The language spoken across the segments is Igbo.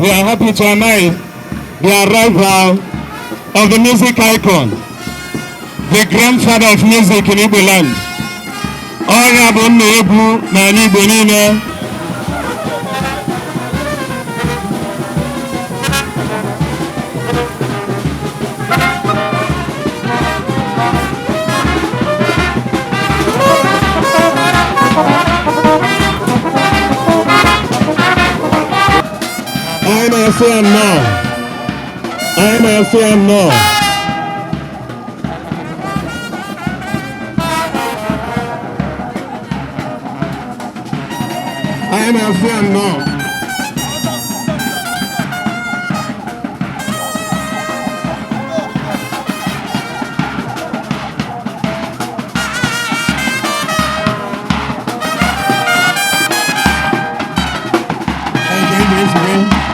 We are happy to announce the arrival of the music icon, the grandfather of music in Igbo land. Ọnya bụ nna egwu n'ala Igbo niile. Anyị na-asị ya nnọọ. Anyị na-asị ya nnọọ. Anyị na-asị ya nnọọ. Anyị ga-eji ezigbo.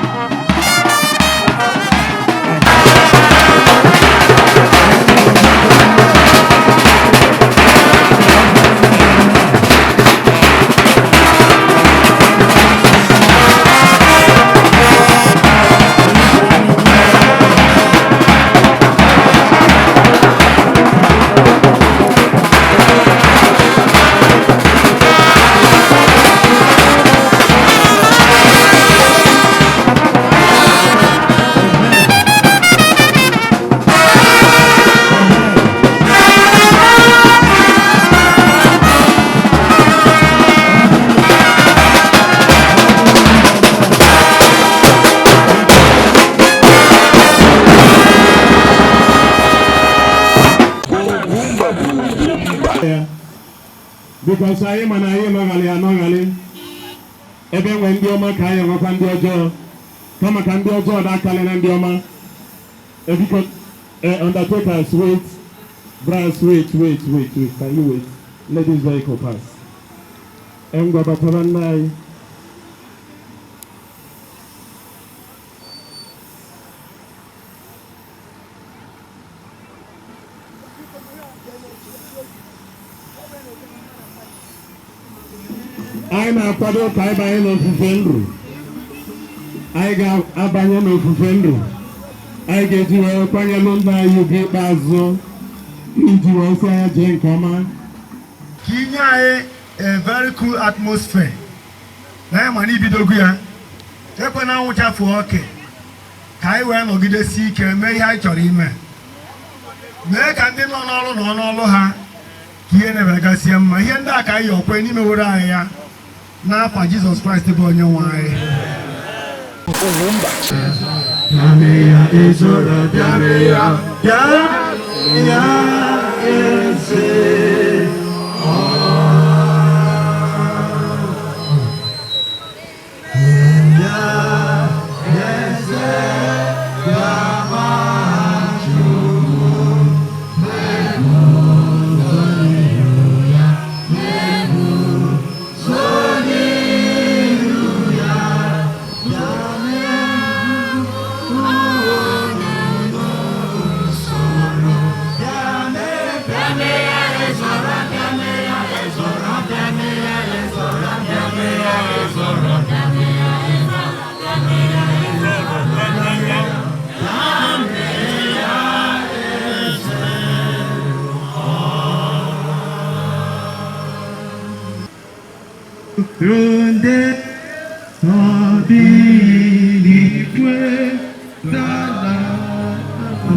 Because anyị ma na anyị nọghalị anọghalị, ebe enwe ndị ọma ka anyị enwekwa ndị ọjọọ, kama ka ndị ọjọọ na-akalị na ndị ọma. Biko, undertakers, wait. Brass, wait, wait, wait, wait. Can you wait? Let this vehicle pass. Ngwa, batara nna anyị. Anyị na-akwado ka anyị banye n'ofufe ndụ. Anyị ga-abanye n'ofufe ndụ. Anyị ga-eji wee kwanyelụ nna anyị ugwu ikpeazụ iji wee sị ya jee nke ọma. Ka inye anyị a very cool atmosphere na ya, ma na ibidogo ya ekwena anwụchafuo oke, ka anyị wee nọgidesi ike mee ihe anyị chọrọ ime, mee ka ndị nọ n'ọrụ nọ n'ọrụ ha, ka ihe na-emegasịa mma. Ihe ndị a ka anyị ọkwe n'ime were anyị ya n'afa Jizọs Kraịst bụ onye nwe anyị. Bịa ya eze. Ndị obi n'igwe dala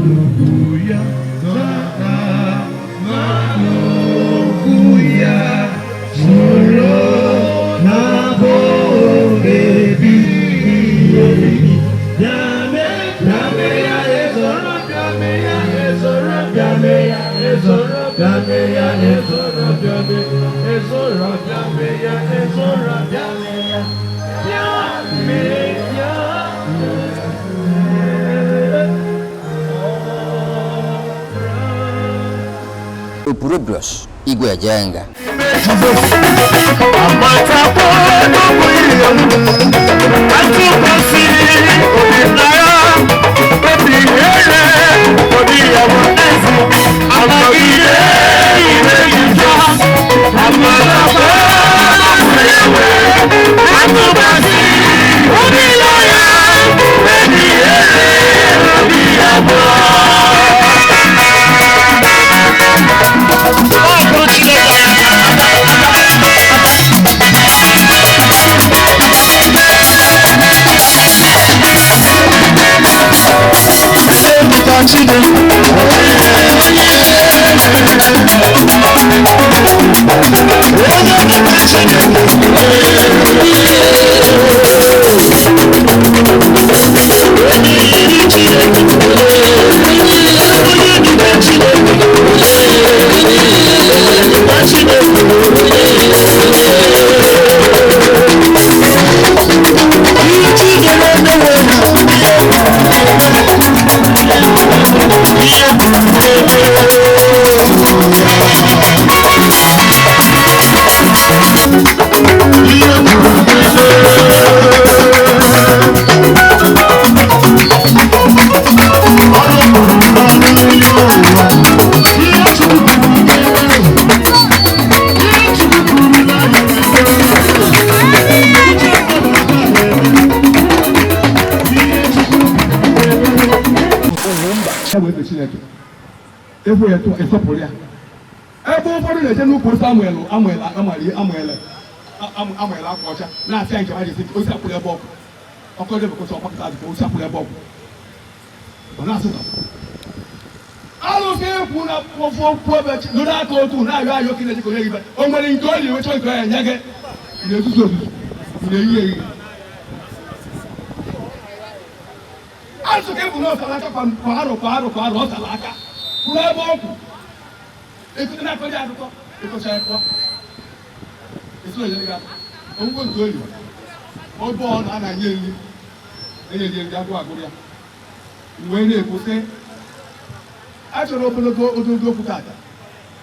n'ugwu ya, dala n'ugwu ya, soro na-abụ ebighị ebi. Bịa mee ya ezoro, bịa mee ya ezoro, bịa mee ya ezoro, bịa mee ya ezoro, bịa mee ezoro, bịa mee ya ezoro, bịa mee ya, bịa mee ya. Opurobios Igwe Ejenga. Amagide ime Jizọs, Efu ya esọpụrụ ya. Ebe ụfọdụ na-eje n'ukwu Samuel Amuel Amuel Amuel Amuel akwa ọcha na-asị ya nke ha ji esi osi akwụrụ ebe ọkụ ọkụ ebe kwụsị ọkpakọta adịkwa osi akwụrụ ebe ọkụ ọ na-asị ụtọ alụsị ekwu na ofu okwu ebe nụrụ aka otu na-ayọ ayọ ka na-eche ka onye gị o nwere nke ọ na-enwecha nke ọ ya nye gị. Ị na-ezuzu ozuzu, ị na-eyi eyi. Alụsị ka ebu na ọsara aka kwa arọ kwa arọ kwa arọ ọsara aka kwụrụ ebe ọkwụ ekute na-akọrọ akụkọ ịkọcha ya pụọ esi na enyere gị aka onwekwe nke oli ọbụ ọ na a na-enye nri enye nri agụụ agụrụ ya wee na-ekwu sị achọrọ ogologo ogologo okwu tata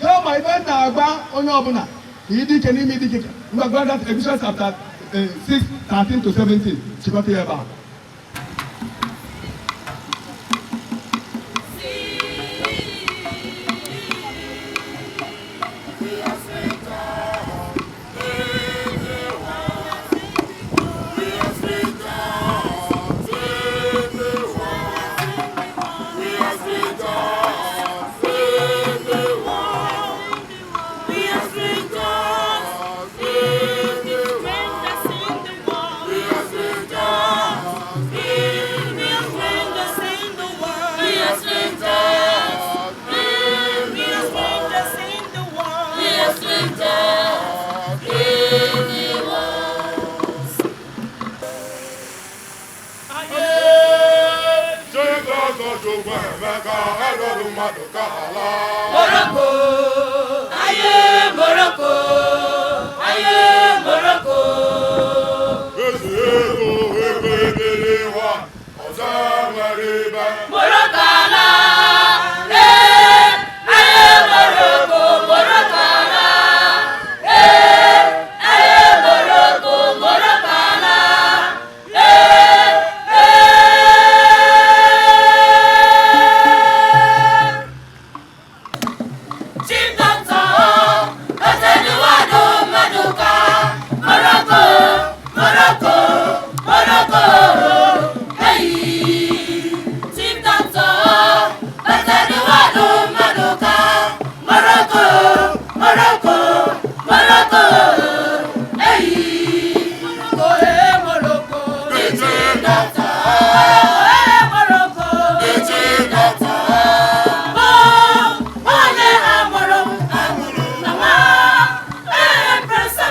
kama ibe na-agba onye ọbụla ka ịdị ike n'ime ịdị ike ngwa gwa that Ephesians chapter 6 13 to 17 chịkọta ya ebe a. Morocco, aye Morocco, aye Morocco. Morocco ala, eh, aye Morocco, Morocco ala, eh, aye Morocco, Morocco ala, eh, eh. Chief Doctor Otenuwado Maduka, Morocco, Morocco, Morocco, hey. Chief Doctor Otenuwado Maduka, Morocco, Morocco, Morocco, hey. Morocco, hey, Morocco, Chief Doctor, hey, Morocco, Chief Doctor. Oh, onye amụrụ na nwa April 7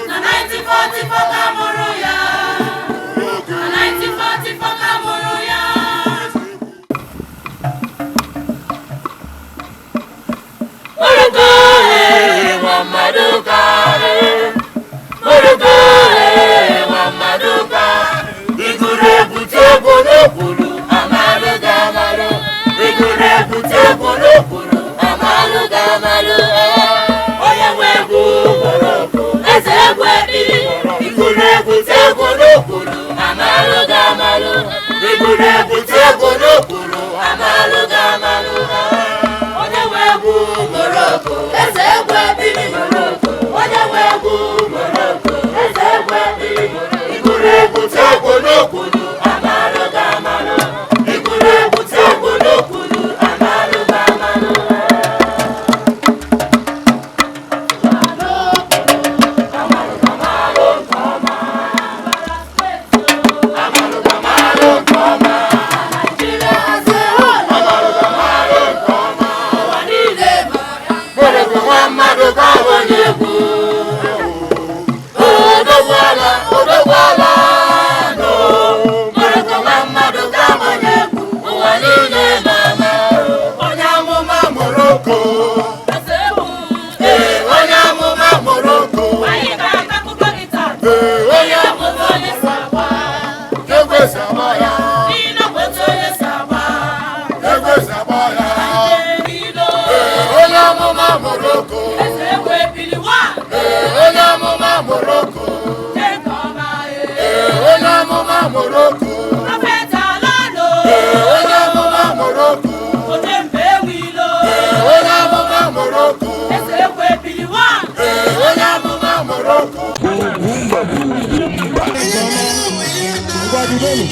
na 1944 ka amụrụ ya, na 1944 ka amụrụ ya. Morocco, eh, Maduka, eh. Morocco, eh, Maduka. Iguru egwu tí egwu n'okwuru, amalụ ga-amalụ. Iguru egwu tí egwu n'okwuru, amalụ ga-amalụ. Eh. Onye nwe egwu Morocco, eze egwu ebili. Iguru egwu tí egwu n'okwuru, amalụ ga-amalụ. Iguru egwu tí egwu n'okwuru, amalụ ga-amalụ. Eh. Onye nwe egwu Morocco, eze egwu ebili. Onye nwe egwu Morocco, eze egwu ebili. Iguru egwu tí egwu n'okwuru, amalụ ga-amalụ. Iguru egwu tí egwu n'okwuru, amalụ ga-amalụ. Ụwa niile mara Morocco nwa mmadụ ka bụ onye egwu. Odogwala, odogwala, no. Morocco nwa mmadụ ka bụ onye egwu. Ụwa niile mara onye amụma Morocco. Ee, onye amụma Morocco. Ee, onye amụma egwu esi agba ya. Egwu esi agba ya. Ee, onye amụma Morocco. Ee, onye amụma Morocco. Ee, onye amụma Morocco. Ee, onye amụma Morocco. Ee, onye amụma Morocco. Ee, onye amụma Morocco. Ngwa jidenu.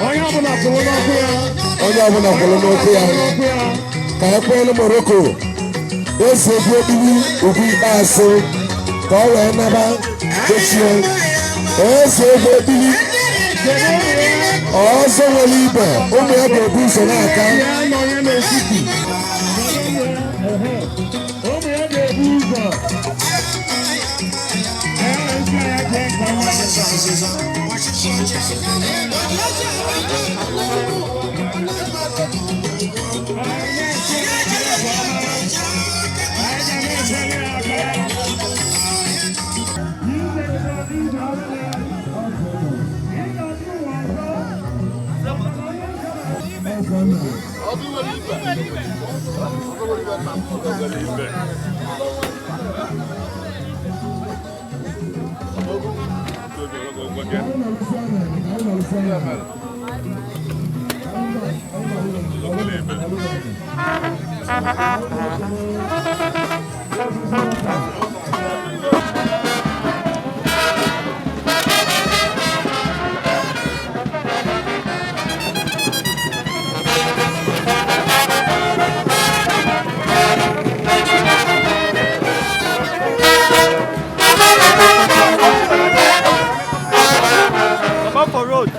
Onye ọbụla kwụrụ n'okwu ya. Onye ọbụla kwụrụ n'okwu ya. N'okwu ya. Ka anyị kwanyere Morocco eze egwu ekpili ugwu ikpeazụ ka ọ wee naba dochie eze egwu ekpili ọzọ nwere ibe ụmụ ya ga-ebu ụzọ n'aka. Ya nọ ya n'etiti. Ụmụ ya ga-ebu ụzọ. Ee, nsị ya jee nke ọma. Come up for road.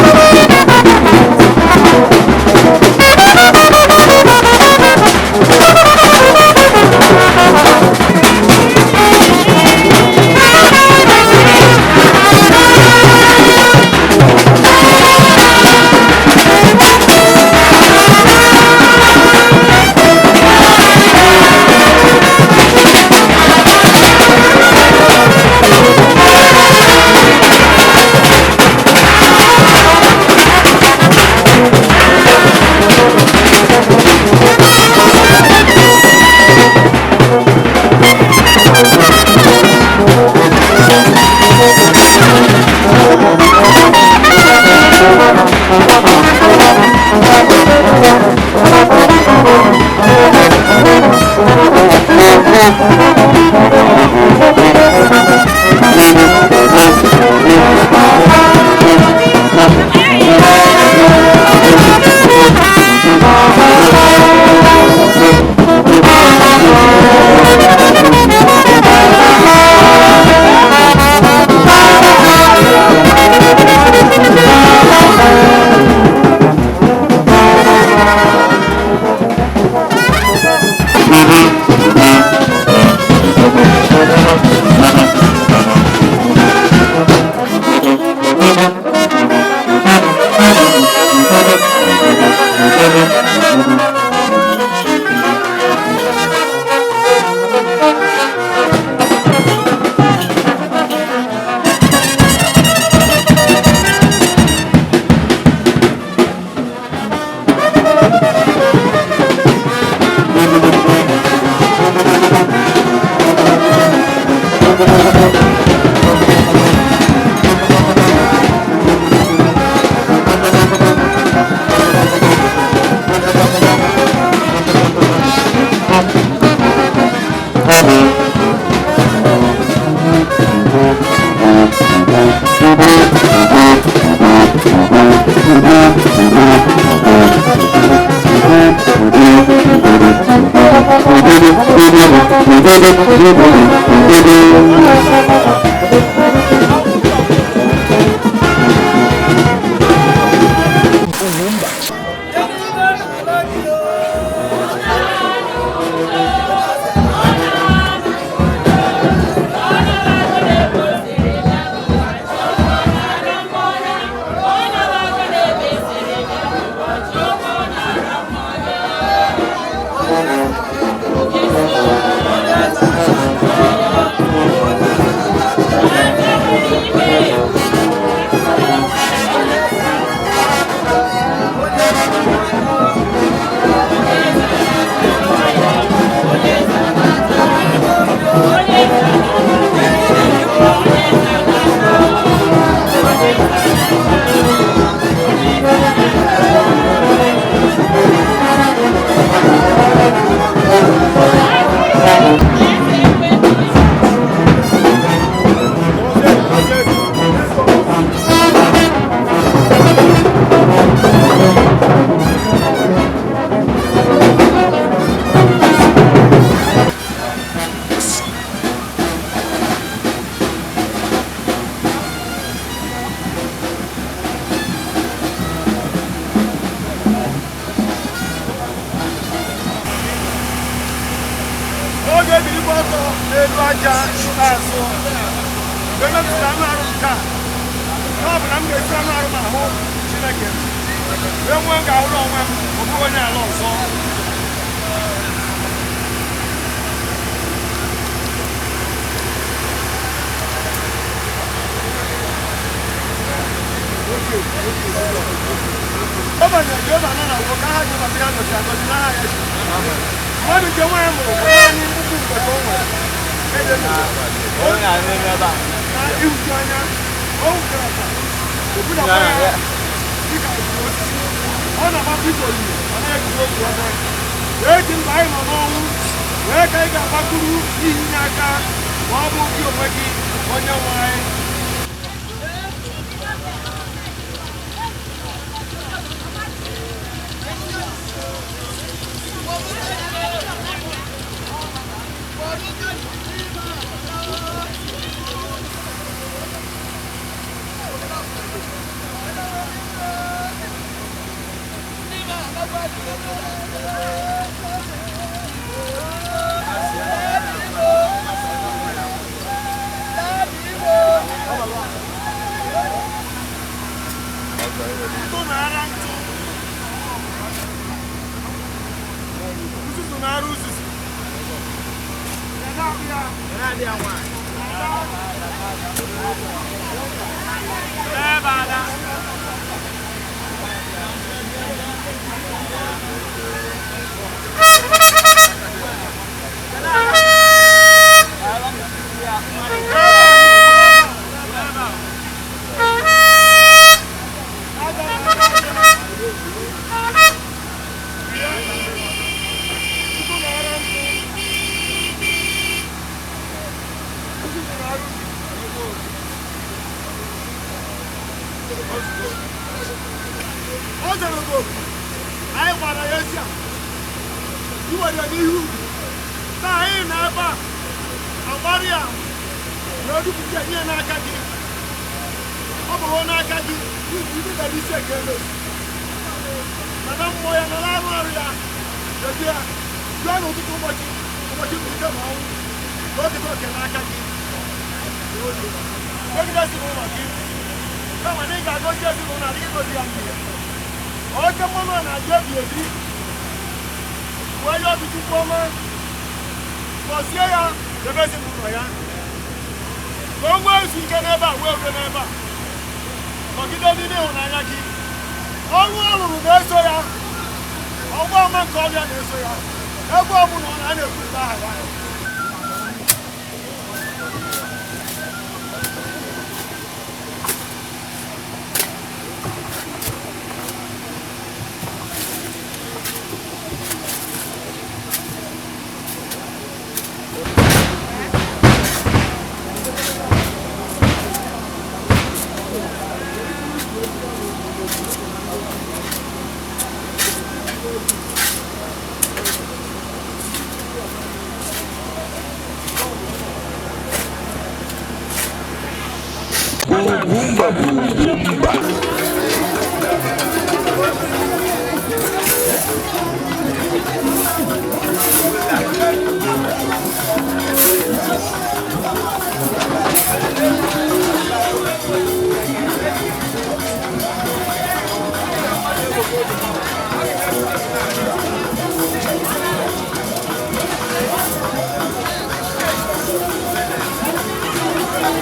Thank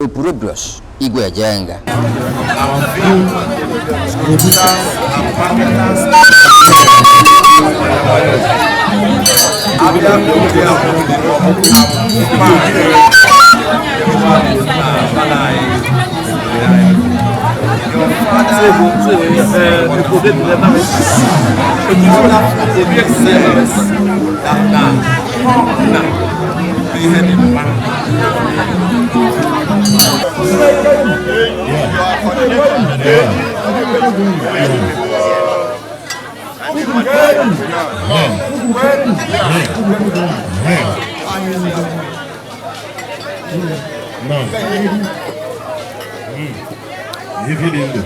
Opurobios Igwe Ejenga. Ife dị ndụ.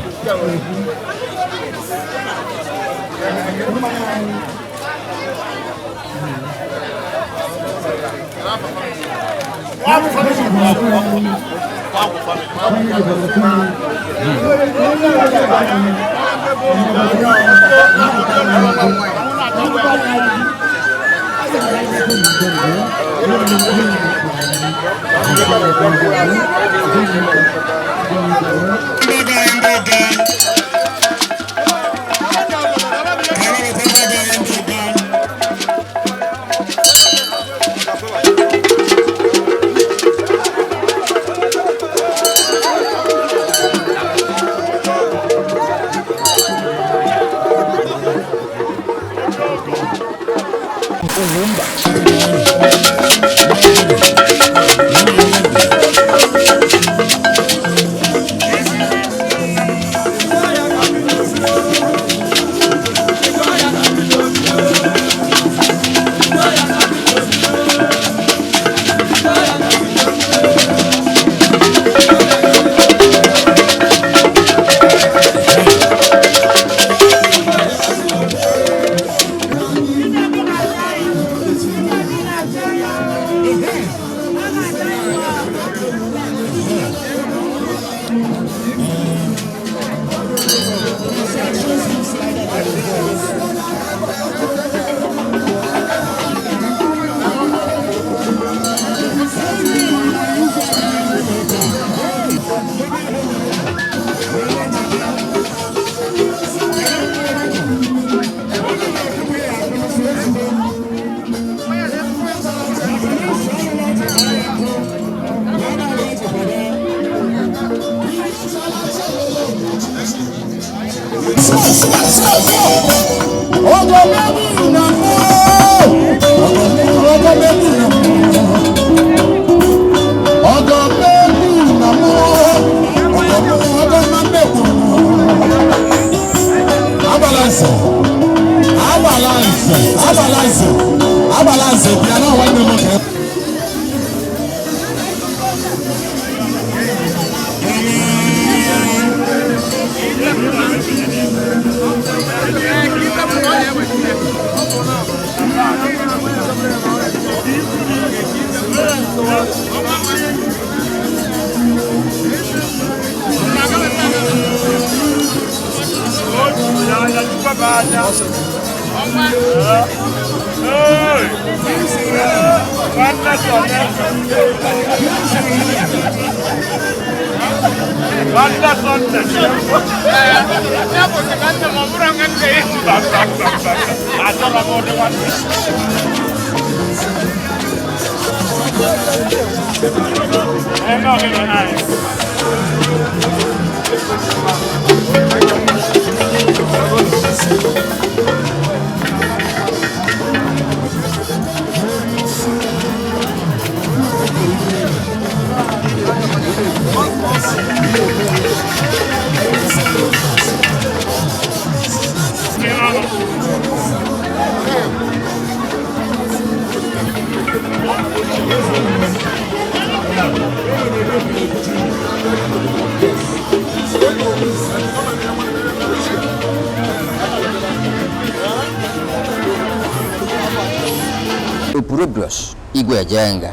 Opurobios Igwe Ejenga.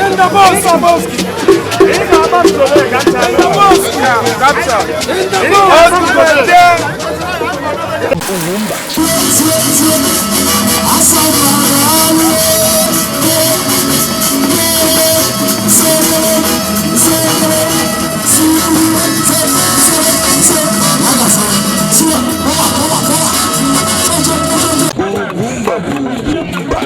In the